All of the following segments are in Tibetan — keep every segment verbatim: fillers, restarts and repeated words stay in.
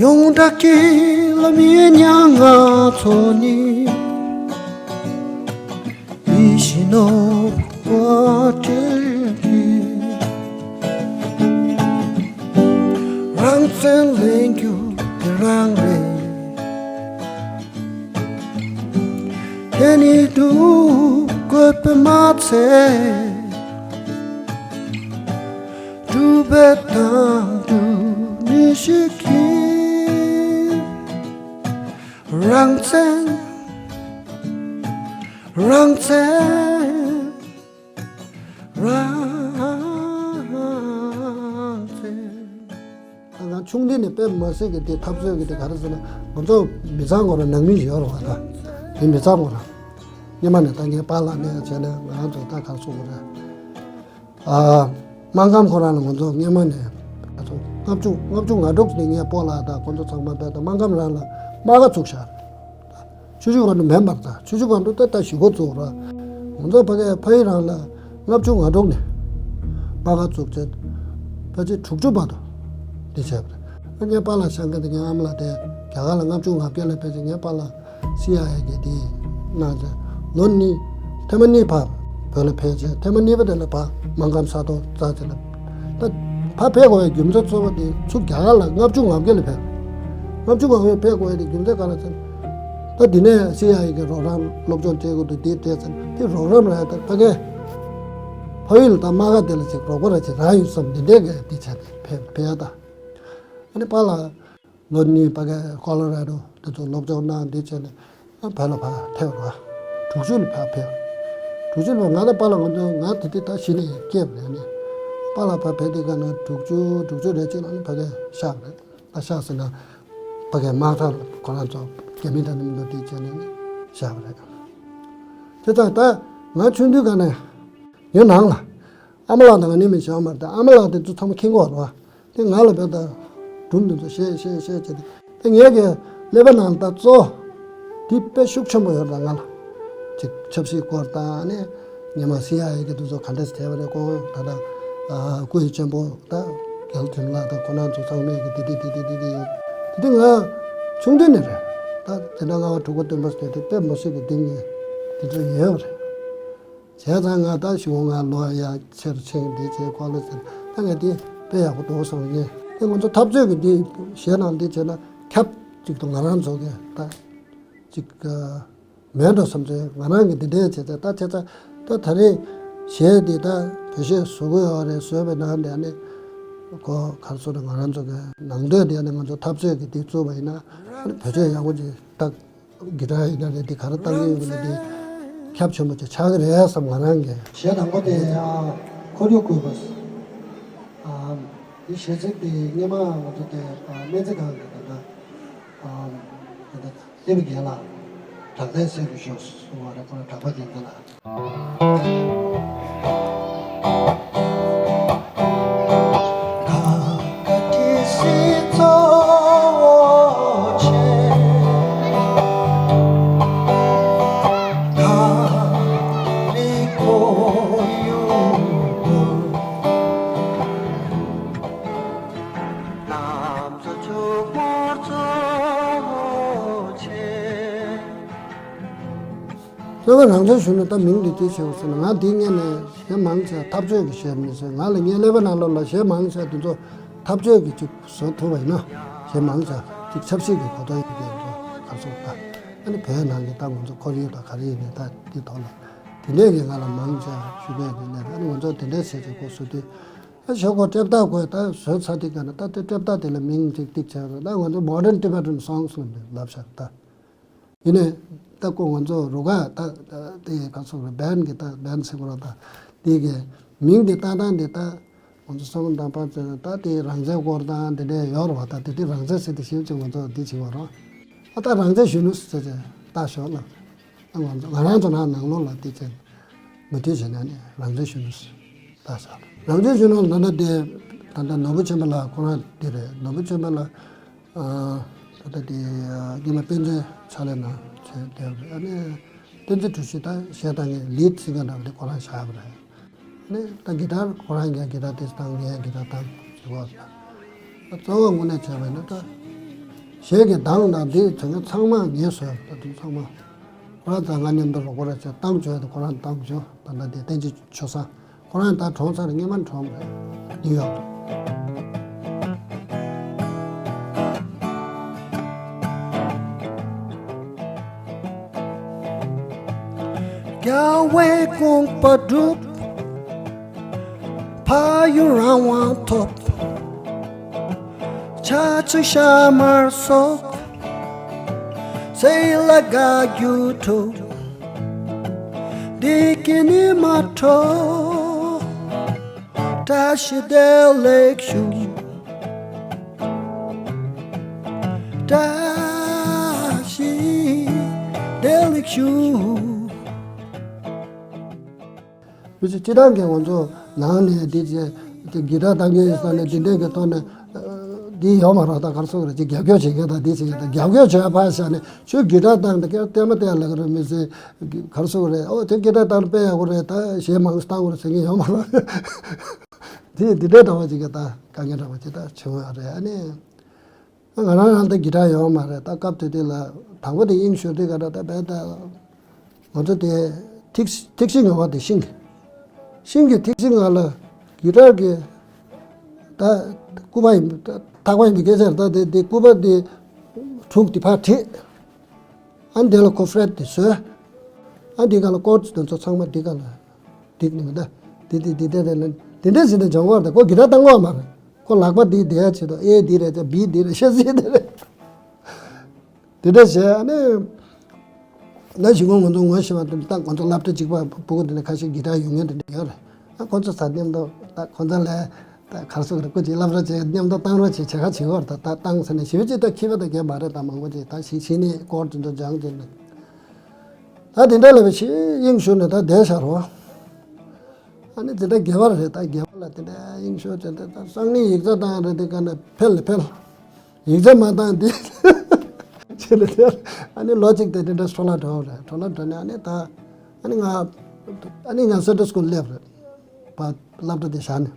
ཡོངས་གྲགས་ཀྱི་ལམ་ཡིན་མྱ་ངན་ཚོགས་གཉིས། ཡིད་བཞིན་ནོར་བུ་སྤྲུལ་གྱི། རང་བཙན་ལེན་རྒྱུ་དེ་རང་རེད། དེ་ནི་སྒྲུབ་དགོས་པས་མ་ཚད། སྒྲུབ་པའི་དང་སྒྲུབ་ནུས་ཤིག་གིས། རང་བཙན། རང་བཙན། རང་བཙན། ད་ང་ཆུང་དུས་ནས་དཔེ་མ་སྲིད་ཀྱི་དེ་འཐབ་རྩོད་ཀྱི་དེ་ག་རེ་ཟེར་ན། ང་ཚོ་མི་ཚང་ཁོ་རང་ནང་མི་ཡོད་རེད་བ། ད་དེ་མི་ཚང་ཁོ་རང་སྔོན་མ་ནས་ད་ངའི་པཱ་ལགས་ནས་བྱས་ནས་ང་རང་ཚོ་ད་ག་རེ་ཟེར་དགོས་རེད། ཨ། སྨར་ཁམས་ཁོ་རང་ལ་ང་ཚོ་སྔོན་མ་ནས་ང་ཚོ་ལྔ་བཅུ་ལྔ་བཅུ་ང་དྲུག་ནས་ངའི་སྤོ་ལགས་དང་ཁོ་ཚོ་ཚང་མ་བསྡད་དང་སྨར་ཁམས་རང་ལ་དམག་སྒར་བཙུགས་བཞག་ཆུ་བཞི་སྒང་དྲུག་མིན་པར་ད་ཆུ་བཞི་སྒང་དྲུག་ད་ད་གཞིས་ཁོག་བཙུགས་ར། ང་ཚོ་ཕ་གིའི་ཕ་ཡུལ་རང་ལ་ལྔ་བཅུ་ང་དྲུག་ནས་དམག་སྒར་བཙུགས་བྱས་ཕལ་ཆེར་དྲུག་ཅུ་བར་དུ་འདི་བྱས་པ་རེད། ངའི་པཱ་ལགས་བཤད་མཁན་དེ་ངའི་ཨ་མ་ལགས་དེ་རྒྱ་གར་ལ་ལྔ་བཅུ་ང་བརྒྱད་ལ་ཕེབས་བྱས་ངའི་པཱ་ལགས་སི་ཨའི་ཨེ་གི་དེ་གནང་བྱས་ལོ་གཉིས་ཐེངས་མ་གཉིས་ཕར་བོད་ལ་ཕེབས་བྱས་ཐེངས་མ་གཉིས་པ་དེ་ལ་ཕར་སྨར་ཁམས་ས་ཐོག་རྩ་ཆེ་ལ། ད་ཕར་ཕེབས་དགོས་པའི་རྒྱུ་མཚན་གཙོ་བོ་དེ་ཚུར་རྒྱ་གར་ལ་ལྔ་བཅུ་ང་བརྒྱད་ལ་ཕེབས། ལྔ་བཅུ་ང་བརྒྱད་ཕེབས་དགོས་པའི་རྒྱུ་མཚན་ག་རེ་ཟེར་ན། ད་འདི་ནས་སི་ཨའི་ཨེ་གི་རོགས་རམ་སློབ་སྦྱོང་སྤྲད་དགོས་འདུག་འདི་སྤྲད་ཚར་དེ་རོགས་རམ་རག་ད་ཕ་གིའི་ཕ་ཡུལ་ལ་ད་དམག་སྒར་དེ་ལ་ཅིག་རོགས་པ་ར་ཅིག་རག་ཡོང་བསམ་འདི་འདྲས་ཀྱི་འདི་བྱས་ནས་ཕེབས་ཕེབས་ཡ་ད། ཨ་ནི་པཱ་ལགས་ལོ་གཉིས་ཕ་གིའི་ཀོ་ལོ་ར་ཌོ་དེ་ཚོ་སློབ་སྦྱོང་གནང་འདི་བྱས་ནས་ཨ་བོད་ལ་ཕར་ཐེབས་ར། དྲུག་ཅུ་ལ་ཕར་ཕེབས། དྲུག་ཅུ་ལ་ང་དང་པཱ་ལགས་ང་ཚོ་ང་དེ་དུས་ད་གཞི་ནས་སྐྱེས་པ་རེད་ནས། པཱ་ལགས་ཕར་ཕེབས་དུས་ག་ན་དྲུག་ཅུ་དྲུག་ཅུ་རེ་གཅིག་ལ་ནི་ཕ་གིར་གཤེགས་པ་རེད། ད་གཤེགས་ཟེར་ན་ཕ་གིའི་དམག་ཐག་ལ་ཁོ་རང་ཚོ་རྒྱ་མི་དང་ནི་མི་འདུག་དེ་བྱས་ནས་ནི་གཤེགས་པ་རེད། དེ་ཙང་ད་ང་ཆུང་དུས་ག་ནས་ངའི་ནང་ལ་ཨ་མ་ལགས་དང་ང་གཉིས་མི་གཞན་མ་རེད། ད་ཨ་མ་ལགས་དེ་ཚོ་ཚང་མ་མཁྱེན་གྱི་ཡོད་རེད་བ། དེ་ང་ལ་བས་ད་སྒྲུང་འདི་ཚོ་བཤད་བཤད་བཤད་བྱས་ཏེ། དེ་ངས་ཀྱི་ཀླད་པ་ནང་ད་གཙོ་དེ་དཔེ་ཤུགས་ཆེན་པོ་ཡོད་ད་ང་ལ། ཅིག་ཆབ་སྲིད་སྐོར་དང་ནི་ཉི་མ་སི་ཨའི་ཨེ་གི་དེ་ཚོ་ག་འདྲས་བྱས་པ་རེད་ཁོང་ད་ད་སྐུ་ཡི་གཅེན་པོ་ད་རྒྱལ་དོན་ལ་ད་ཁོ་རང་ཚོ་ཚང་མས་ཀྱི་དེ་དེ་དེ་དེ་དེ་དེ་ཡོད། དེ་དེ་ང་ཆུང་དུས་ནས་རེད། ད་དེ་འདྲ་ང་བ་དྲུག་པ་སྟོན་པ་ཟེར་དེ་དཔེ་མ་སྲིད་ཀྱི་གདེང་ནས་དེ་ཚོ་ཡོད་པ་རེད། བྱས་ཙང་ང་ད་གཞུག་ང་ལོ་ཡ་ཆེར་ཕྱིན་འདི་བྱས་ཁོ་ལ་ཟེར་ད་ངས་འདི་དཔེ་ཡག་པོ་འདུག་བསམ་ཡིན། དེ་ང་ཚོ་འཐབ་རྩོད་ཀྱི་འདི་གཞས་ནང་འདི་བྱས་ན་ཁྱབ་ཅིག་ཏུ་ང་རང་ཚོ་གི་ད་ཅིག་མེད་འགྲོ་བསམ་ཚེ་ང་རང་གི་འདི་འདྲས་བྱས་ཚེ་ད་བྱས་ཙང་ད་ད་རེས་གཞས་འདི་ད་བོད་གཞས་བཟོ་གི་ཡོད་རེད། བཟོས་པའི་ནང་འདི་ནི་ཁོ་ག་རེ་ཟེར་ན་ང་རང་ཚོ་གི་ནང་དོན་འདི་ནི་ང་ཚོ་འཐབ་རྩོད་ཀྱི་འདི་བཙུགས་པ་ཡིན་ན་བོད་ཆས་ཡག་པོ་ཅིག་ད། གི་ཊར་ཡིན་ན་རེད། འདི་ག་རེ་བཏང་གི་ཡོད་མེད་འདི་ཁྱབ་ཆེན་པོ་ཅིག་ཆགས་ཀྱི་རེད་བསམ་ང་རང་གི། གཞས་དང་པོ་དེ་ཨ་ཁོར་ཡུག་བཀོད་པ། ཨ་འདི་གཞས་ཚིག་དེ་སྔོན་མ་ང་ཚོ་དེ་ཨ་སྨན་རྩིས་ཁང་གི་ད་ལྟ་ཨ་ད་ལྟ་སླེབས་རྒན་ལགས་དྲག་ལན་གསལ་རུ་ཤོག་གསུང་བ་རེད། ཁོ་རང་གྲགས་པ་རྒན་ལགས། ཀླད་པ་རང་བཙན་ཞུ་ན་ད་མིང་འདི་དེ་བྱེད་དགོས་ཟེར་ན་ང་འདི་སྔོན་ནས་གཞས་མང་ཆེ་འཐབ་རྩོད་ཀྱི་གཞས་མིན་ཟེར། ང་ལ་ངའི་ཀླད་པ་ནང་ལོགས་ལ་གཞས་མང་ཆེ་དེ་ཚོ་འཐབ་རྩོད་ཀྱི་ཅིག་བཟོ་ཐུབ་པ་ཡིན་ན་གཞས་མང་ཆེ་ཅིག་ཆབ་སྲིད་ཀྱི་གོ་རྟོགས་ཡོད་མཁན་ཚོ་ག་ཚོད་ད་ཨ་ནི་བོད་ནང་གི་ད་ང་ཚོ་ཁོར་ཡུག་དང་ག་རེ་ཡིན་ནའི་ད་འདི་ཐོག་ལ་དེ་འདྲས་ཀྱི་ང་ལ་མང་ཆེ་ཞུ་གི་ཡོད་ནས་ཨ་ནི་ང་ཚོ་དེ་འདྲས་བྱས་ཅིག་གོ་བཟོ་དུས་ཨ་ཞོག་གོ་སྤྲེབ་རྟགས་གོ་ད་བཟོས་ཚར་དུས་ག་ན་ད་དེ་སྤྲེབ་རྟགས་དེ་ལ་མིང་ཅིག་ཏིག་བྱས་རོགས། ད་ང་ཚོ་Modern Tibetan Songs ལབ་ནས་ལབ་བཞག་ད། ཡིན་ནའི་ད་ཁོ་ང་ཚོ་རུ་ཁག་ད་ད་དེ་ག་ཚོད་རེད། བན་གི་ད་བན་ཟེར་དགོས་རེད། ད་དེ་གི་མིང་དེ་བཏགས་སྟངས་དེ་ད་ང་ཚོ་སོང་དང་པ་ཚོས་ད་དེ་རང་བཙན་སྐོར་དང་དེ་འདྲས་ཡོད་རེད་བ། ད་དེ་དེ་རང་བཙན་ཟེར་དེ་ཞིབ་ཅིག་ང་ཚོ་འདི་བྱེད་དགོས་རེད། ཨ་ད་རང་བཙན་གཞོན་ནུ་ཟེར་ཏེ་ད་ཞོག་ལ་ང་ཚོ་ང་རང་ཚོ་ནང་ནང་ལོགས་ལ་དེ་ཚེ་མུ་མཐུད་བྱས་ནས་ནི་རང་བཙན་གཞོན་ནུ་ཟེར། ད་ཟེར། རང་བཙན་གཞོན་ནུ་ད་ལྟ་དེ་ད་ལྟ་ནོར་བུ་ཆེན་པོ་ལགས་ཁོ་རང་འདི་རེད། ནོར་བུ་ཆེན་པོ་ལགས། ཨ་ད་ལྟ་དེ་ཨ་སྔོན་མ་དཔེ་མཛོད་ཕྱག་ལས་གནང་བྱས་བསྡད་པ་རེད། ཨ་ནི་བསྟན་འཛིན་གྲུ་བཞི་ད་གཞས་བཏང་མཁན་ལིཌ་སིང་གར་འདྲ་བ་དེ་ཁོ་རང་བཞག་པ་རེད། ཨ་ནི་ད་གི་ཊར་ཁོ་རང་གིས་གི་ཊར་དེ་བཏང་། ངས་གི་ཊར་བཏང་བྱེད་དགོས་ཟེར། ད་གཙོ་བོ་དངོས་གནས་བྱས་པ་ཡིན་ན་ད་ གཞས་ཀྱི་གདངས་དང་འདི་དོན་ཚང་མ་ངས་བཟོས། ད་དུང་ཚང་མ་ཁོ་རང་ཚང་ང་མཉམ་དུ་རོགས་པ་རེད་ཟེར། བཏང་བྱོས་དང་ཁོ་རང་བཏང་བྱོས། ད་ལྟ་དེ་བསྟན་འཛིན་ཆོས་བཟང་ཁོ་རང་ད་གྲོངས་ཚར། སྔོན་མ་གྲོངས་རེད། ནིའུ་ཡོག་ཏུ། རྒྱལ་བའི་དགོངས་པ་སྒྲུབ། ཕ་ཡུལ་རང་དབང་ཐོབ། ཆ་གཅིག་ཤ་མར་སོགས། ཚེ་ལ་དགའ་རྒྱུ་ཐོབ། བདེ་སྐྱིད་ནི་མ་འཕྲོག། བཀྲ་ཤིས་བདེ་ལེགས་ཞུ། བཀྲ་ཤིས་བདེ་ལེགས་ཞུ། མི་ཚེ་སྤྱི་བཏང་གི་ང་ཚོ་ནང་ནས་འདི་བྱས་ཏེ་གི་ཊར་བཏང་མཁན་ཡིན་ས་ནས་འདི་འདྲས་ཀྱི་ཐོག་ནས་འདི་ཡོད་མ་རེད། ད་ག་རེ་ཟེར་དགོས་རེད། ཅིག་རྒྱབ་སྐྱོར་བྱེད་མཁན་དང་འདི་བྱེད་མཁན་དང་རྒྱབ་སྐྱོར་བྱེད་པ་ཕར་བཞག་ནས་ཁྱོད་གི་ཊར་བཏང་དེ་ཀྱང་ལྟད་མོ་བལྟས་ལ་ག་རེ་མི་ཚེ་ག་རེ་ཟེར་དགོས་རེད། ཨོ་དེ་གི་ཊར་བཏང་དཔེ་ཡག་པོ་རེད། ད་གཞས་མང་པོ་བཏང་དགོས་རེད་ཟེར་མཁན་ཡོད་མ་རེད། དེ་འདི་འདྲས་འདྲ་བ་ཅིག་གི་ད་དཀའ་ངལ་འདྲ་བ་ཅིག་ད་བྱུང་ཡོད་རེད། ཨ་ནི། ང་རང་རང་ད་གི་ཊར་ཡོད་མ་རེད། ད་སྐབས་དེ་དུས་ལ་དང་པོ་དེ་དབྱིངས་ཞུགས་དུས་ག་ད་ད་བས་ད་ང་ཚོ་དེ་ཐིག་ཐིག་ཤིང་ངོ་བ་དེ་ཤིང་གི་ཤིང་གི་ཐིག་ཤིང་ངོ་ལ་གི་ཊར་གི་ད་སྐུད་པ་ཡིན། ད་ཐག་པ་ཡིན་པའི་སྐད་ཆ་རེད། ད་དེ་དེ་སྐུད་པ་དེ་དྲུག་དེ་ཕར་བྲིས། ཨ་འདི་ལ་ཁོ་ཕྲེཊ་དེ་བཟོས། ཨ་འདི་ག་ལ་ཀོར་ཌི་དེ་ཚོ་ཚང་མ་འདི་ག་ལ་འགྲིག་ནི་མི་འདུག་འདི་འདི་འདི་འདྲ་རེད་ལ་འདི་འདྲ་ཟེར་ནས་སྦྱང་དགོས་རེད། ད་ཁོ་གི་ཊར་བཏང་གི་ཡོད་མ་རེད། ཁོ་ལག་པ་འདི་བསྡད་ཡ་ཆེད་དུ་ཨེ་འདི་རེད། ད་བི་འདི་རེད། ཤ་ཟི་འདི་རེད། འདི་འདྲ་བྱས། ཨ་ནི་ན་གཞི་ཁོ་ང་ཚོ་ངོ་ཤེས་པ་དེ་ད་ང་ཚོ་སློབ་གྲྭ་གཅིག་པ་ཕྲུ་གུ་འདི་ནས་ཁ་ཤས་གི་ཊར་ཡོད་མཁན་དེ་འདྲ་ཡོད་རེད། ཨ་ཁོ་ཚོ་ཚ་མཉམ་དུ་ད་ཁོ་ཚོ་ལས་ད་གར་སོགས་རེད། སྐུ་མཁྱེན་སློབ་གྲྭ་བྱས་མཉམ་དུ་བཏང་རོགས་བྱས་བྱེད་ཁ་བྱེད་གོ་རེད། ད་ད་བཏང་ཟེར་ནས་ཞེ་པོ་ཅིག་ད་ཁྱི་པ་ད་རྒན་མ་རེད། ད་མང་པོ་ཅིག་ད་ཞིག་ཕྱི་ནས་ཀོར་ཌི་དེ་ཚོ་སྦྱང་དེ་ནས། ད་དེ་འདྲ་ལ་བའི་ཤི་དབྱིངས་ཞུགས་ནས་ད་བསྡད་ཤག་རོ། ཨ་ནི་དེ་འདྲ་དགེ་བ་རེད། ད་དགེ་བ་ལ་དེ་འདྲ་དབྱིངས་ཞུགས་བྱས་ཏེ་ད་སང་ཉིན་ཡིག་ཚགས་བཏང་རེད། དེ་ག་ནས་འཕེལ་འཕེལ། ཡིག་ཚགས་མ་བཏང་དེ་བྱས་ནས་དེ་ཨ་ནི་ལོ་གཅིག་དེ་དེ་འདྲ་འཕྲོ་བརླག་འགྲོ་རེད། འཕྲོ་བརླག་འགྲོ་ནས་ཨ་ནི་ད་ཨ་ནི་ང་ཨ་ནི་ང་སེན་ཊལ་སྐུལ་སླེབས་རེད། པ་སློབ་གྲྭ་དེ་བཞག་ནས་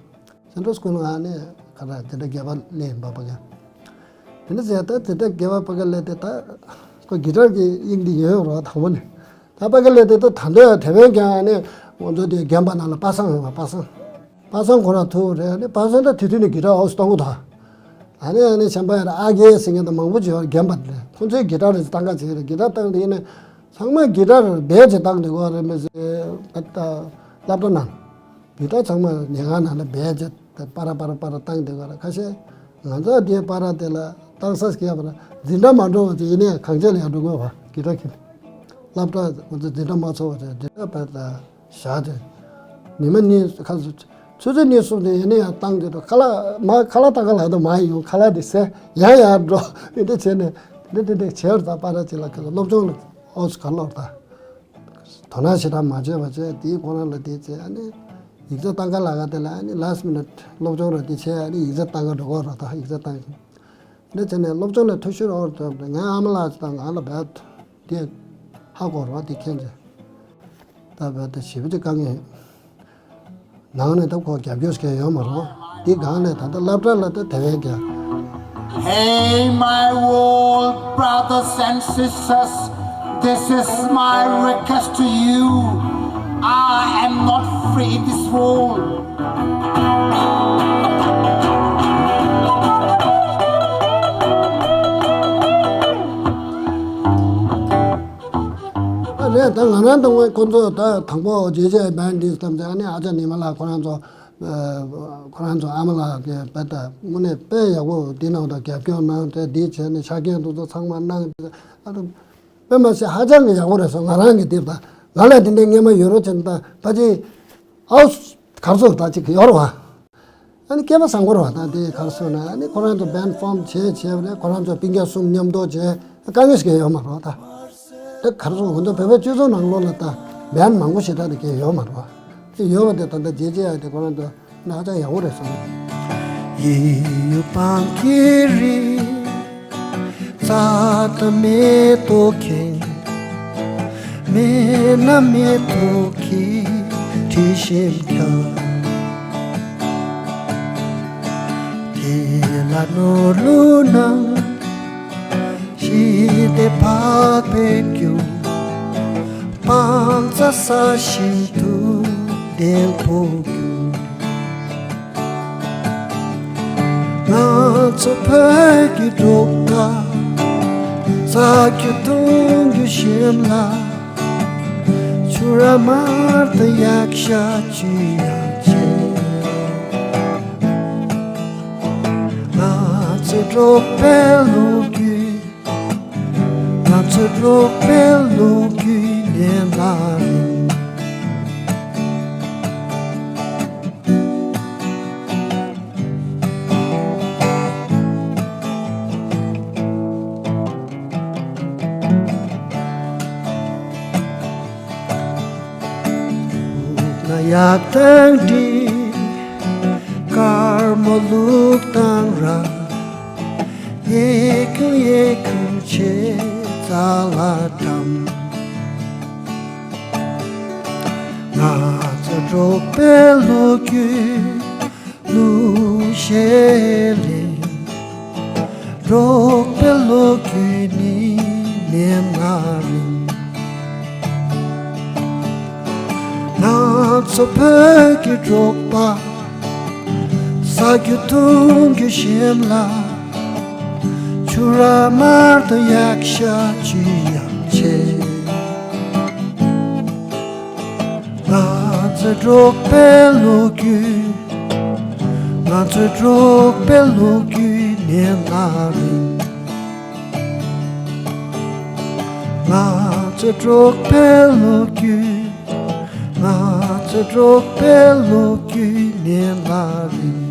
སེན་ཊལ་སྐུལ་ང་ཨ་ནི་ག་རེ་དེ་འདྲ་དགེ་བ་ལས་ཡིན་པ་པ་ག་དེ་འདྲ་བྱས་ད་དེ་འདྲ་དགེ་བ་པ་ག་ལས་དེ་ད་ཁོ་གི་ཊར་གི་དབྱིངས་འདི་ཡོད་རོགས་དང་པོ་ནས། ད་པ་ག་ལས་དེ་ད་ད་འདོད་དེ་བས་ཀྱང་ཨ་ནི་ང་ཚོ་དེ་རྒན་པ་ནང་ལ་པ་སངས་ཡོད་པ། པ་སངས་པ་སངས་ཁོ་རང་ཐུག་རེད། ཨ་ནི་པ་སངས་ད་དེ་དུས་ནས་གི་ཊར་ཨོ་སི་གཏོང་གི་འདུག་ཨ་ནི་ཨ་ནི་གཞན་པ་ཡར་ཨ་རྒས་ཟེར་མཁན་ད་མང་པོ་ཅིག་ཡོད་རེད། རྒན་པ་དེ་ཁོ་ཚོས་གི་ཊར་རེ་བཏང་ག་བྱེད་རེད། གི་ཊར་བཏང་དེ་ཡིན་ན་ཚང་མ་གི་ཊར་རྦད་ཅིག་བཏང་དེ་གོ་རེད། མི་ཟེར་ད་སློབ་གྲྭ་ནང་གི་ཊར་ཚང་མ་ཉལ་ཁང་ནང་ལ་རྦད་ཅིག་པ་ར་པ་ར་པ་ར་བཏང་དེ་གོ་རེད། ཁ་ཤས་ང་ཚོ་དེ་པ་ར་དེ་ལ་བཏང་ས་སྐྱེས་པ་ར་འཛིན་གྲྭ་མ་འགྲོ་བ་ཅིག་ཡིན་ནའི་གངས་ཅན་ལ་ཡར་འགྲོ་དགོས་པ་གི་ཊར་གི་སློབ་གྲྭ་ང་ཚོ་འཛིན་གྲྭ་མ་ཚོགས་པ་ཅིག་འཛིན་གྲྭ་བར་ད། བཞག་དེ། ཉི་མ་གཉིས་ཁ་ཚོ། ཆུ་ཚོད་གཉིས་གསུམ་དེ་ཡིན་ན་ཡང་བཏང་དེ་དུ་ཁ་ལག་མ་ཁ་ལག་ཏག་ཁ་ལག་དུ་མ་ཡོང་། ཁ་ལག་དེ་ཟས་ཡང་ཡང་འགྲོ་དེ་འདྲ་བྱས་ནས་འདི་འདི་འདྲ་བྱས་ར། ད་པ་ར་ཅིག་ལ་ཁ་སློབ་སྦྱོང་ལ་ཨོ་ཚོ་ག་ལོར་ད་དོ་སྣང་ཞེ་དྲག་མ་བྱས་པ་བྱས། དེའི་ཁོ་རང་ལ་དེ་བྱས། ཨ་ནི་ཡིག་ཚགས་བཏང་ག་ལ་ག་དེ་ལ་ཨ་ནི་ལཱ་སི་ཊི་མི་ནིཊ་སློབ་སྦྱོང་ར་དེ་བྱས། ཨ་ནི་ཡིག་ཚགས་བཏང་ག་འགྲོ་གོ་ར། ད་ཡིག་ཚགས་བཏང་འདི་བྱས་ནས་སློབ་སྦྱོང་ལ་ཐུགས་ཤུགས་འོར་ཐོབ་ང་ཨ་མ་ལགས་དང་ང་ལ་བས་དེ་ཧ་གོ་རོགས་དེ་མཁྱེན་ཅེ། ད་བས་དེ་ཞིབ་ཅིག་དཀའ་ངལ་ནང་ནས་ད་ཁོ་རྒྱབ་སྐྱོར་བྱས་ཡོད་མ་རོགས། དེ་སྒང་ནས་ད་ལྟ་སློབ་གྲྭ་ལ་ད་དེ་བས་རྒྱ། Hey, my old brothers and sisters, this is my request to you. I am not free this world. རེད། ད་ང་རང་དང་ཁོ་ཚོ་ད་དང་པོ་རྗེས་བྱས་བན་འདི་བསམ་ཚེ་ཨ་ནི་ཨ་ཅག་ཉི་མ་ལགས་ཁོ་རང་ཚོ་ཁོ་རང་ཚོ་ཨ་མ་ལགས་ཀྱིས་དཔེ་ད་དངོས་གནས་དཔེ་ཡག་པོ་འདི་ནང་ད་རྒྱབ་སྐྱོར་གནང་སྟེ་འདི་བྱས་ནས་ཆ་རྐྱེན་དེ་ཚོ་ཚང་མ་གནང་སྟེ་ཨ་ད་དཔེ་མ་ཟད་ཧ་ཅང་གི་ཡག་པོ་རེད་སོང་། ང་རང་གི་འདི་ད་ང་ལ་དེ་འདྲའི་སྔོན་མ་ཡོད་རོགས་བྱས་ན་ད་ཕ་ཅིག་ཨའུ་གར་སོགས་ད་ཅིག་ཡོད་རེད་བ། ཨ་ནི་སྐལ་པ་བཟང་པོ་རེད་བ། ད་དེ་གར་སོགས་ན་ཨ་ནི་ཁོ་རང་ཚོ་བན་ཕོམ་བྱས་བྱས་པ་རེད། ཁོ་རང་ཚོ་སྤུན་ཀྱག་གསུམ་མཉམ་དུ་བྱས་དཀའ་ངལ་ཞིག་ཡོད་མ་རེད་བ། ད་དེ་གར་སོགས་ང་ཚོ་བོད་པའི་སྤྱི་ཚོགས་ནང་ལོགས་ལ་ད་བན་མང་པོ་ཞེ་དྲག་དེ་གས་ཡོད་མ་རེད་བ། དེ་ཡོད་པ་དེ་ད་ལྟ་རྗེས་རྗེས་ཡ་དེ་ཁོ་རང་ཚོ་ན་ཧ་ཅང་ཡག་པོ་རེད་སོང་། པའི་རྒྱུ། སྤང་རྩྭ་ཟ་བཞིན་དུ་དལ་པོ་རྒྱུ། ང་ཚོ་བོད་ཀྱི་འབྲོག་པ། རྩྭ་རྒྱུ་འཐུང་རྒྱུ་ཞིམ་ལ། ཕྱུར་ར་མར་དང་གཡག་ཤ་བཅུད་ཡང་ཆེ། ང་ཚོའི་འབྲོག་པའི་ལོ་རྒྱུས། ང་ཚོའི་འབྲོག་པའི་ལོ་རྒྱུས་ནས་ལ་རིང་། ན་ཡག་དང་འདྲི། དཀར་མོ་ལུག་དང་ར། ཡེ་ཁུ་ཡེ་ཁུ་ཆེ་ཙ་ལ་དམ། ང་ཚོ་འབྲོག་པའི་ལོ་རྒྱུས་གླུ་གཞས་ལས། འབྲོག་པའི་ལོ་རྒྱུས་ནི་ནས་ན་རིང་། ང་ཚོ་བོད་ཀྱི་འབྲོག་པ། ཟ་རྒྱུ་འཐུང་རྒྱུ་ཞིམ་ལ། ཕྱུར་ར་མར་དང་གཡག་ཤ་བཅུད་ཡང་ཆེ། ང་ཚོའི་འབྲོག་པའི་ལོ་རྒྱུས། ང་ཚོའི་འབྲོག་པའི་ལོ་རྒྱུས་ནས་ན་རིང་། ང་ཚོའི་འབྲོག་པའི་ལོ་རྒྱུས། ང་ཚོའི་འབྲོག་པའི་ལོ་རྒྱུས་ནས་ན་རིང་།